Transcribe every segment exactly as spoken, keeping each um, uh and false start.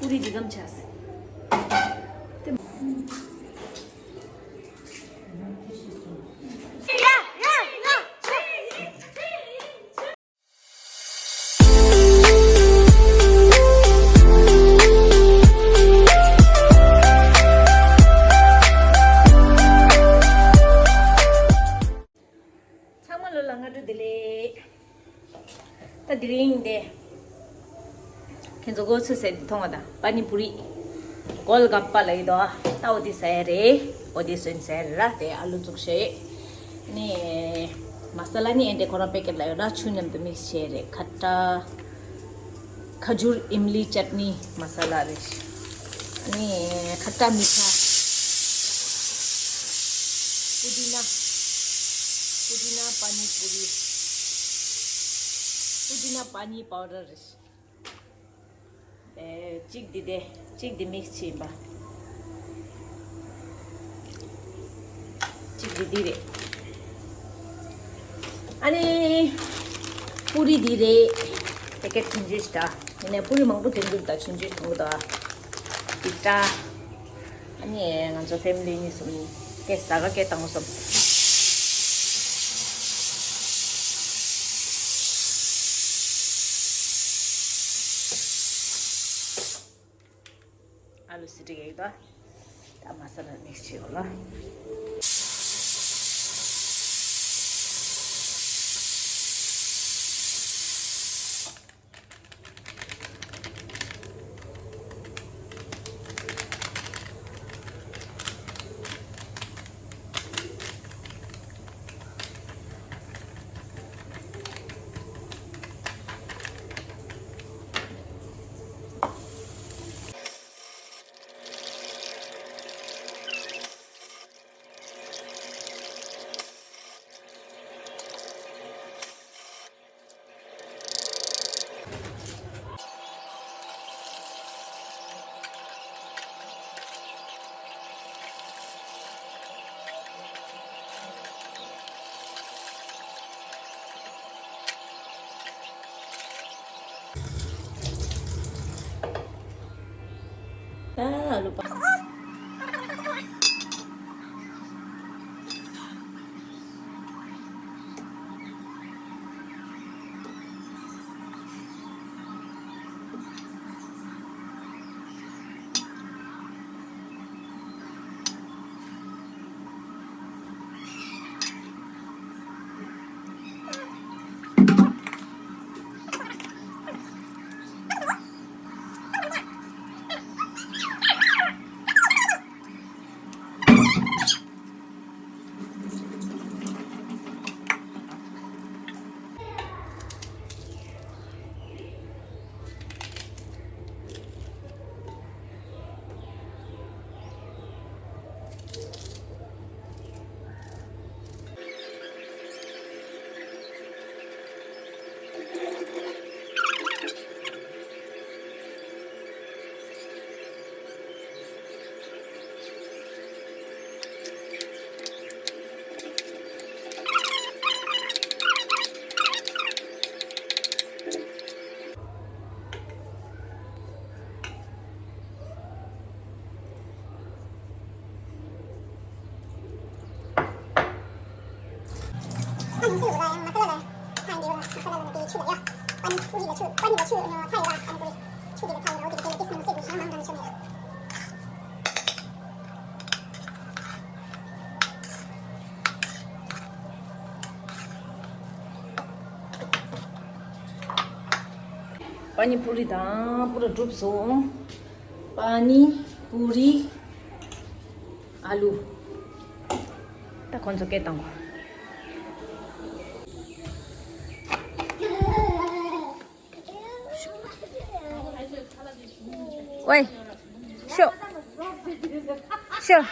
པུ་རི་འདི་གམ་ཆས། ཚང་མ་ལོ་ལ་སྔ་དྲོ་བདེ་ལེགས། ད་དེ་རིང་དེ། ཁྱེད་ཚོ་གོ་ཚོད་ཟེར་དེ་མཐོང་བ་དང་པ་ནི་པུ་རི། གོལ་གབ་པ་ལ་ཡི་དོ། ད་འོ་དེ་ཟ་ཡ་རེད། འོ་དེ་སོན་ཟ་ཡ་རེད་ར། དེ་ཨ་ལུ་བཙུགས་ཤེས། ནི། མ་ས་ལ་ནི་ཨེ་འདྲེ་ཁོ་རང་པེ་ཀེ་ཊི་ལ་ཡོད་ར། ཆུ་མཉམ་དུ་མིག་སི་བྱས་རེད། ཁ་ཏ། ཁ་ཇུར་ཨིམ་ལི་ཅཊ་ནི་མ་ས་ལ་རེད། ནི་ཁ་ཏ་མི་ཐ། པུ་དི་ན། པུ་དི་ན་པ་ནི་པུ་རི། པུ་དི་ན་པ་ནི་པའུ་ཌར་རེད། ཨེ། གཅིག་འདི་དེ། གཅིག་འདི་མིག་སི་བྱས་ཡིན་པ། གཅིག་འདི་འདི་རེད། ཨ་ནི། པུ་རི་འདི་རེད། པེ་ཀེ་ཊི་ཆུང་ཆུང་ཞིག་འདྲ། ཡིན་ནའི་པུ་རི་མང་པོ་འདྲེན་འདུག་ད་ཆུང་ཆུང་ཐུང་གི་འདུག་ཨ། འདི་འདྲ། ཨ་ནི་ང་ཚོ་ཕེ་མི་ལི་གཉིས་གསུམ་སྐད་ཟ་ག་སྐད་བཏང་བསམ། ཨ་ལུ་སི་ཏྲི་གེག་དང་། ད་མ་ས་ལ་མིག་སི་བྱེད་དགོས་ལ། ད་ལོ་པ། པ་ནི་པུ་རི་དང་པུ་ར་གྲུབ་སོང་། པ་ནི་པུ་རི། ཨ་ལུ། ད་ཁོང་ཚོ་སྐད་བཏང་གོ། ཝེ། ཤོ། ཤོ།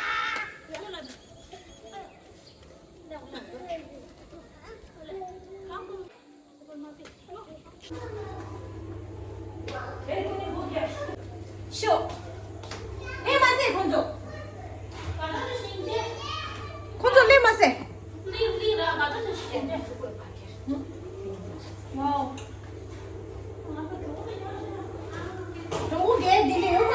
ཤོ། ལེན་མ་ཟེར་ཁོང་ཚོ། ཁོང་ཚོ་ལེན་མ་ཟེར། ཝའོ། གྲོགས་པོ་གས་འདི་ལས་ཡོད།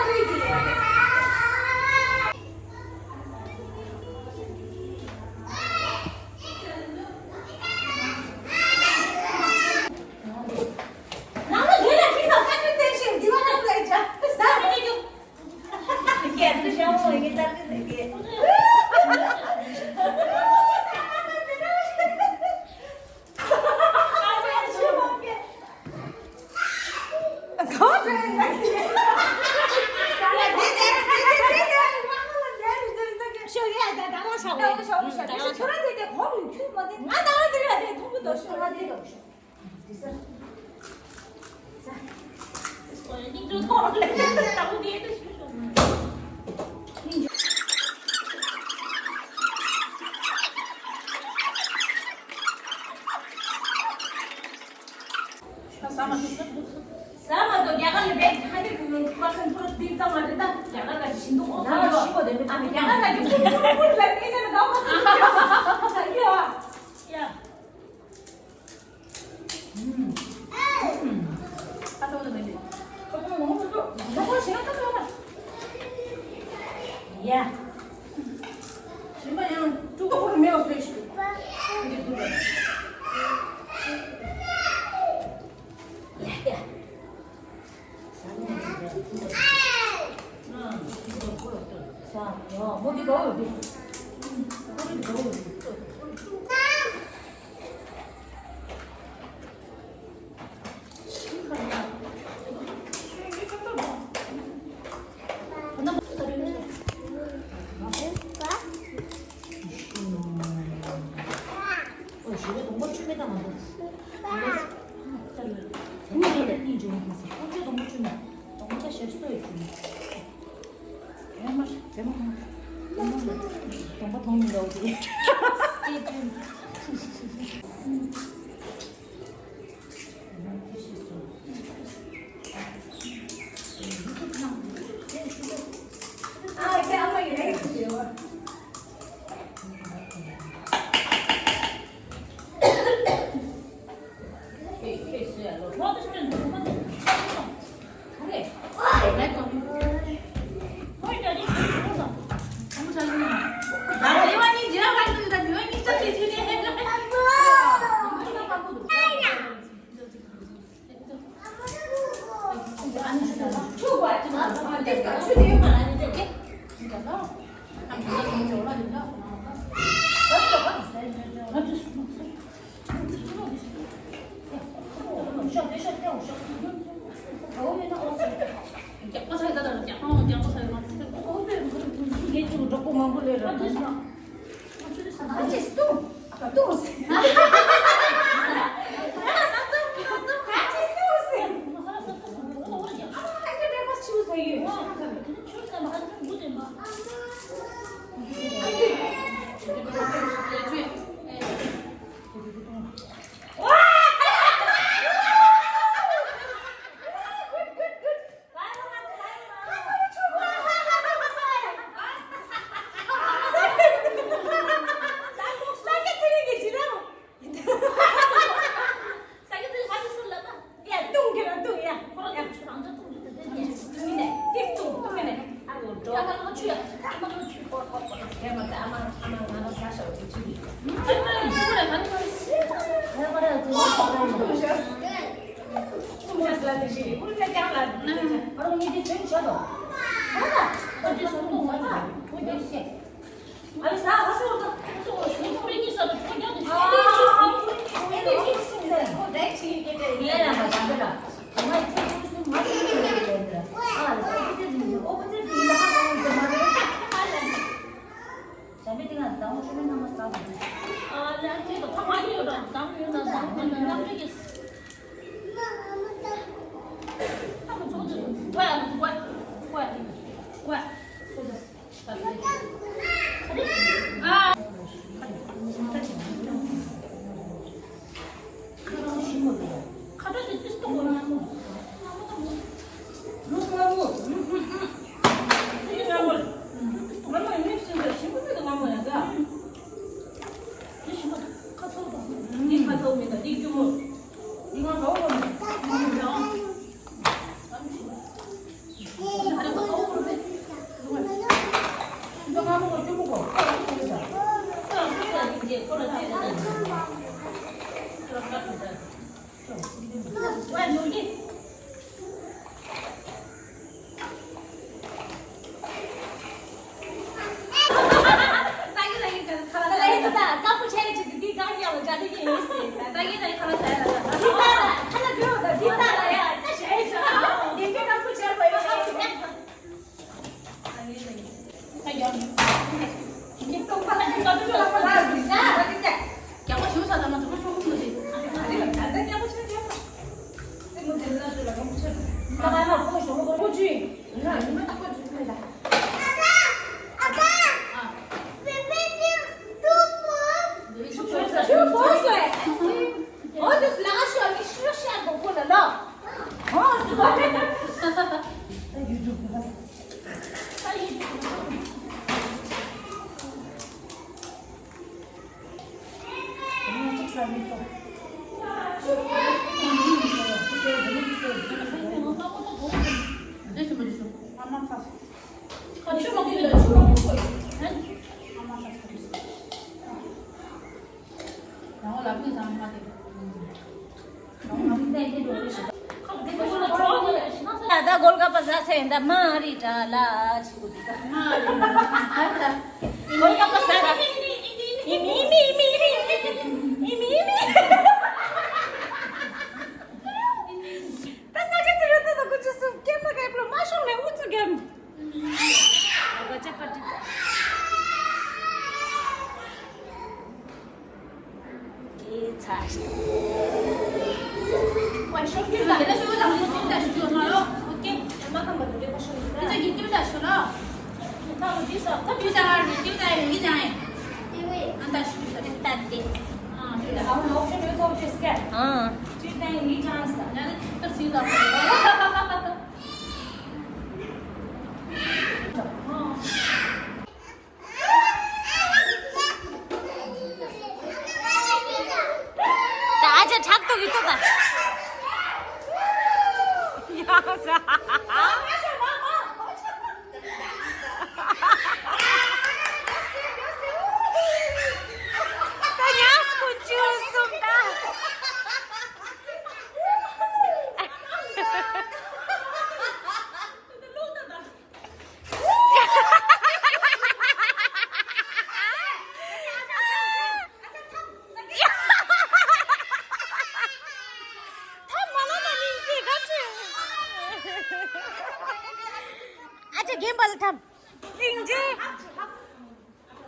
ཟ་མ་གཏོགས་རྒྱ་གར་ལ་བས་ཁ་ནི་ཁུ་ནུ་ཁུ་བ་སན་ཕུ་ར་ཏིག་ཙམ་མ་རེད་ད། རྒྱ་གར་ལ་ཞིང་དུ་ཨོ་ཟ་ཡོ། ཨ་རྒྱ་གར་ལ་ཀི་ཕུ་ཕུ་ཕུ་ལ་ཏི་ནེ་ན་ག་བ་སན་ཡོ། ཡ། ཨ་ཏོ་ཏོ་ཏོ། ཁོ་ཁོ་ཁོ་ཁོ་ཁོ་ཞིང་ཁ་ཏོ་ལ། ཡ། ཞིང་པ་ཡང་ཀྲུ་གུ་ཁོ་ར་མེ་བ་སོས་ཤིག་ཡ་ཡ། ད་ད་གོལ་ཀ་པ་ཟ་ཚེ་ད་མ་རི་ཏྲ་ལ་ཆི་གུ་ཏི་ད་གོལ་ཀ་པ་ཟ་ར་ཨི་མི་ཨི་མི་ཨི་མི་ཨི་མི་ཨི་མི་ཨི་མི་ཨི་མི་ཨི་མི། ད་ས་ཆ་ཚེ་ཡོད་ད་ད་གུ་ཅི་སུ་ཀེམ་པ་ག་པློ་མ་ཤོང་ནས་ཨུ་ཚུགས་ཀེམ། ད་ཨ་ཅག་ཁྲག་ཏོག་གི་ཏོག་ད། ཡ་ས། ད་ཉག་སྐུ་ཅུ་གསུམ་ད། ཨ་ཅག་རྒན་པ་ལ་ཐམ། སྙིང་རྗེ།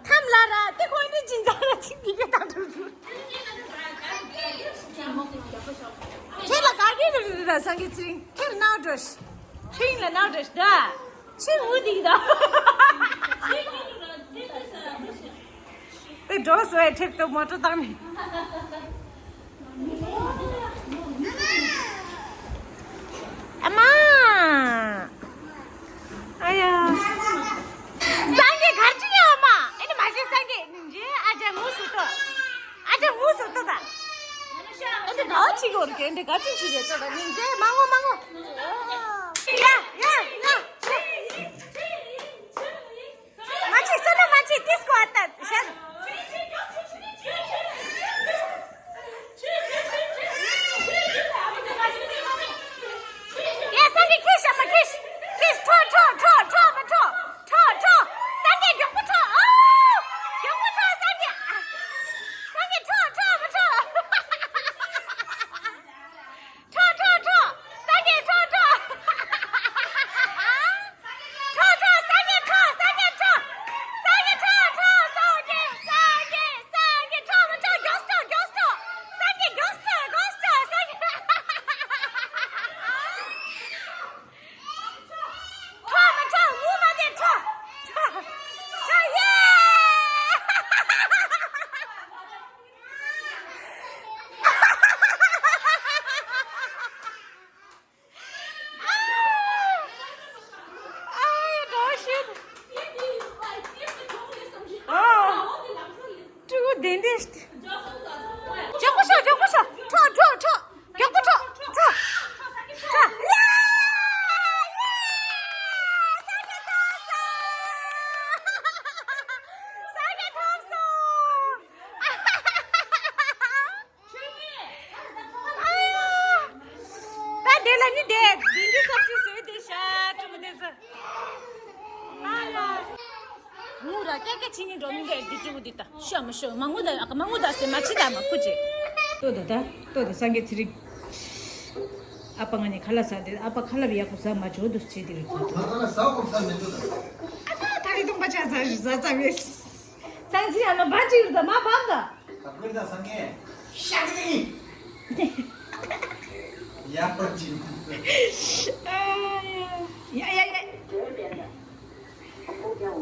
ཐམ་ལ་ར་དེ་ཁོ་ནི་ཅི་འཛག་ར་ཅིག་འདི་ག་ད་འགྲོ་འགྲོ། ཁྱེད་ལ་ག་གེ་རུ་རུ་ར་སང་གེ་ཚིང་ཁྱེད་ནའོ་འགྲོ་ཤི། ཁྱེད་ལ་ནའོ་འགྲོ་ཤི་ད། ཁྱེད་ངུ་འདི་ག་ད། དེ་འགྲོ་སོ་ཡ་ཁྲིད་དུ་མོ་ཊ་བཏང་ནི། ཨ་མ། ཨ་ཡ། སངས་རྒྱས་གར་ཅི་ཡོད་མ། ཨེ་ནི་མ་ཤེས་སངས་རྒྱས་ནིང་ཇེ་ཨ་ཅག་ངུ་སུ་ཏོ། ཨ་ཅག་ངུ་སུ་ཏོ་ད། ཨེ་འདི་ག་ཅི་གོར་གེ་འདི་ག་ཅི་ཅི་རེད་ཏོ་ད་ནིང་ཇེ་མ་ངུ་མ་ངུ། ཡ་ཡ་ཡ། མ་ཅི་སོ་ན་མ་ཅི་ཏིས་ཀོ་ཨ་ཏ་ཤར། ཡ་སངས་རྒྱས་ཁྱེད་ཤ་མ་ཁྱེད་ཤ། ཁྱེད་ཁྲོ་ཁྲོ་ཁྲོ་ཁྲོ་མ་ཁྲོ། ཁྲོ་ཁྲོ། སངས་རྒྱས་མགྱོགས་པོ་ཁྲོ། ཨོ། མགྱོགས་པོ་ཁྲོ་སངས་རྒྱས། སངས་རྒྱས་ཁྲོ་ཁྲོ་མ་ཁྲོ། ཁྲོ་ཁྲོ་ཁྲོ། སངས་རྒྱས་ཁྲོ་ཁྲོ། ཁྲོ་ཁྲོ་སངས་རྒྱས་ཁྲོ། སངས་རྒྱས་ཁྲོ། སངས་རྒྱས་ཁྲོ་ཁྲོ། སངས་རྒྱས་སངས་རྒྱས་སངས་རྒྱས་ཁྲོ་མ་ཁྲོ། མགྱོགས་ཁྲོ་མགྱོགས་ཁྲོ། སངས་རྒྱས་མགྱོགས་ཁྲོ་མགྱོགས་ཁྲོ། སངས་རྒྱས། ཁྲོ་མ་ཁྲོ། ངུ་མ་བསྡད། ཁྲོ། ཁྲོ། ཁྲོ་ཡེ། ཨ་ཡ་ད་ཤི། ཨ། ཀྲུ་གུ་དེ་འདྲས། མགྱོགས་པོ་ཤོག་མགྱོགས་པོ་ཤོག་ཁྲོ་ཁྲོ་ཁྲོ། མགྱོགས་པོ་ཁྲོ། ཁྲོ། ཁྲོ། ཡ། ཡ། སངས་རྒྱས་ཐོབ་སོང་། སངས་རྒྱས་ཐོབ་སོང་། ཨ་ཡ། ད་དེ་ལ་ནི་དེ་དེ་འདྲའི་སབ་ཇི་བཟོས་དེ་ཤ་ཀྲུ་གུ་དེ་ཟ། ཨ་ལ། ངུ་ར་ཀྱ་ཀྱ་ཕྱི་ཉིན་འགྲོ་མི་འདྲ་འདི་ཀྲུ་གུ་འདི་ལྟ་ཤ་མ་ཤོ་མ་ངུ་ད་ཨ་ཀ་མ་ངུ་ད་སེ་མ་ཕྱི་ད་མ་ཁུ་ཅེ། ལྟོས་ད་ད་ལྟོས་ད་སངས་རྒྱས་ཚེ་རིང་། ཨ་ཕ་ང་ནི་ཁ་ལག་ཟ་དེ་ཨ་ཕ་ཁ་ལག་ཡག་པོ་ཟ་མ་འཇོག་དུ་བྱེད་དེ་རེད་ད། ཁ་ལག་ཟ་གོ་ས་མི་འདུག་ད། ཨ་ད་ད་རི་སྟོང་པ་ཆ་ཟ་ཟ་ཟ་བས། སང་སི་ཡ་ན་བ་ཅིག་རུ་ད་མ་བབ་ད། ད་ཀུན་ད་སང་གེ་ཤ་གི་ཡ་པ་ཅིག་ཡ་ཡ་ཡ།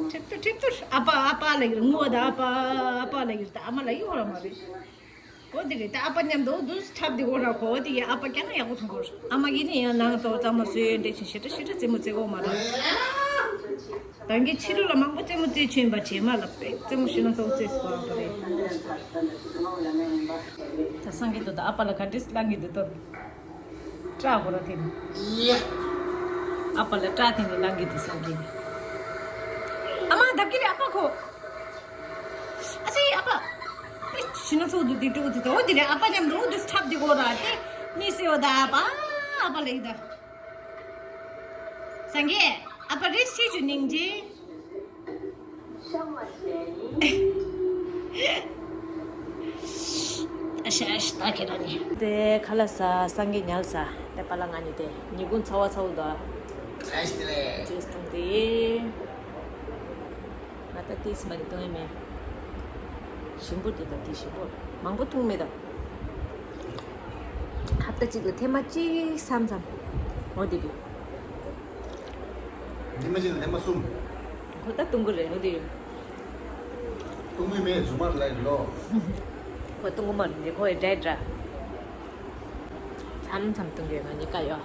ཁྲིབ་ཏུ་ཁྲིབ་ཏུ་ཨ་ཕ་ཨ་ཕ་ལ་ཡིར་ངོ་ད་ཨ་ཕ་ཨ་ཕ་ལ་ཡིར་ད་ཨ་མ་ལ་ཡིར་ཧོ་ར་མ་རེད། འོ་དེ་རེད། ད་ཨ་ཕ་མཉམ་དུ་འདུག་ཁྲབ་དེ་འོ་ར་གོ་དེ་ཡ་ཨ་ཕ་ཀྱང་ཡག་པོ་མཐོང་གོ། ཨ་མ་གི་ནི་ཡང་ནང་དུ་གཙང་མ་བཟོས་འདྲེ་ཆེན་ཞེ་དྲག་ཞེ་དྲག་རྩེད་མོ་རྩེ་གོ་མ་རེད། ད་གིན་ཕྱི་རུ་ལ་མང་པོ་རྩེད་མོ་རྩེ་ཆེན་པ་བྱེ་མ་ལ་པེ་རྩེད་མོ་ཤི་ན་ཚོགས་རྩེས་པ་རེད། ད་སང་གི་དུ་ད་ཨ་ཕ་ལ་ག་འདྲེས་ལང་གི་དུ་དོ། སྐྲ་གོ་ར་དེ་ནི། ཨ་ཕ་ལ་སྐྲ་དེ་ནི་ལང་གི་དུ་སང་གི་ནི། ཨ་མ་ལྡབ་ཀྱི་རེད་ཨ་ཕ་ཁོ། ཨ་ཙི་ཨ་ཕ། ཤི་ན་ཚོགས་འདུག་དེ་དྲུག་དེ་དོ་དེ་རེད། ཨ་ཕ་མཉམ་དུ་འོ་དུ་ཁྲབ་དེ་གོ་ར་དེ་ནི་སེ་འོ་ད་ཨ་ཕ་ཨ་ཕ་ལ་ཡི་ད། སངས་རྒྱས། ཨ་ཕ་རེས་ཆེ་ཆུ་ནིང་ཇི། ཨ་ཤ་ཨ་ཤ་ད་ཁེ་ར་ནི། དེ་ཁ་ལ་ས་སངས་རྒྱས་ཉལ་ས་དེ་པ་ལ་ང་ནི་དེ་ཉི་གུང་ཚ་བ་ཚ་བོ་དོ། ཅེས་ཏུང་དེ། ང་ད་ཏིས་མ་ནི་ཏུང་ཡ་མེ། ཞིམ་པོ་དེ་ད་དེ་ཞིམ་པོ་མང་པོ་ཏུང་མེ་ད། ཧབ་ཏ་གཅིག་ལ་ཐེངས་མ་གཅིག་བསམ་བསམ། འོ་དེ་དུས། ཐེངས་མ་གཅིག་ལ་ཐེངས་མ་གསུམ། ཁོ་ད་ཏུང་གི་རེད་འོ་དེ། ཏུང་གི་མེད་རྫུན་མ་ལ་ལོ། ཁོ་ཏུང་གི་མ་རེད་ཁོ་ཡི་འདྲེ་འདྲ། མཚམས་མཚམས་ཏུང་གི་ང་གཉིས་ཀ་ཡོད།